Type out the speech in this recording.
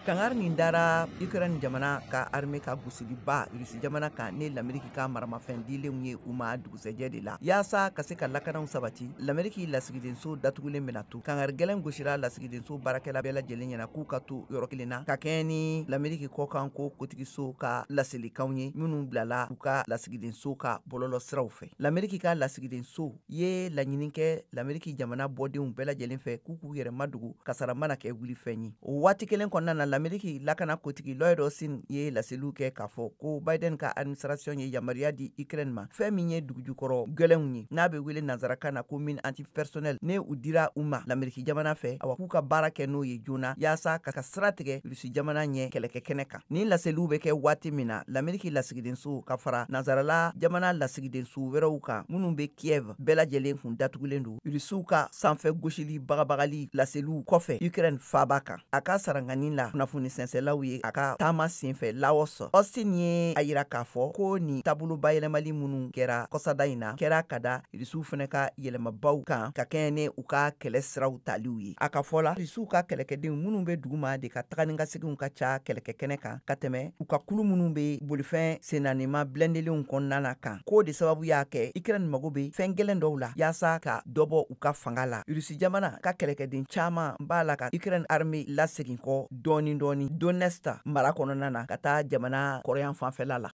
Kangari nin dara Ukraine jamana ka armée ka gosiliba Rusi jamana kan ne Lameriki ka maramafɛn dilenw ye u ma dugusɛjɛ de la, yaasa ka se ka lakanaw sabati. Lameriki lasigidenso datugulen bɛna to. Kangari gɛlɛn gosira lasigidenso baarakɛla bɛɛ lajɛlen ɲɛna k'u ka to yɔrɔ kelen na, ka kɛɲɛ ni Lameriki kɔkan ko kotigiso ka laselikanw ye minnu bilala u ka lasigidenso ka bɔlɔlɔ siraw fɛ. Lameriki ka lasigidenso ye laɲini kɛ Lameriki jamana bɔdenw bɛɛ lajɛlen fɛ k'u k'u yɛrɛ madogo, kasara mana kɛ wulifɛn ye. O waati kelen kɔnɔna na, Lameriki lakana kotigi Lloyd Austin ye laseliw kɛ k'a fɔ ko Biden ka administration ye yamaruya di Ukraine ma, fɛn min ye dugujukɔrɔ gɛlɛnw ye n'a bɛ wele nansarakan na ko mine antipersonnel, ne u dira u ma Lameriki jamana fɛ, awa, k'u ka baara kɛ n'o ye joona yaasa ka sira tigɛ Rusi jamana ɲɛ kɛlɛkɛ kɛnɛ kan. Ni laseliw bɛ kɛ waati min na, Lameriki lasigidenso ka fara nansarala jamana lasigidenso wɛrɛw kan minnu bɛ Kiev bɛɛ lajɛlen kun datugulen don Rusiw ka sanfɛ gosili bagabagali laseliw kɔfɛ Ukraine faaba kan. A ka sarangani la kunnafoni sɛnsɛlaw ye a ka taama senfɛ Laos, Austin ye a yira k'a fɔ ko nin taabolo bayɛlɛmali minnu kɛra kɔsada in na kɛra ka da Rusiw fana ka yɛlɛmabaw kan ka kɛɲɛ ni u ka kɛlɛ siraw taliw ye. A ka fɔ la, Rusiw ka kɛlɛkɛdenw minnu bɛ duguma de ka taga ni ka seginw ka ca kɛlɛkɛ kɛnɛ kan ka tɛmɛ u ka kulu minnu bɛ bolifɛn sennanima blindélenw kɔnɔna na kan, k'o de sababu y'a kɛ Ukraine mago bɛ fɛn gɛlɛn dɔw la yaasa ka dɔ bɔ u ka fanga la. Rusi jamana ka kɛlɛkɛden caman b'a la ka Ukraine armée lasegin kɔ dɔɔni dɔɔni Donetsk mara kɔnɔna na ka taa jamana kɔrɔyan fanfɛla la.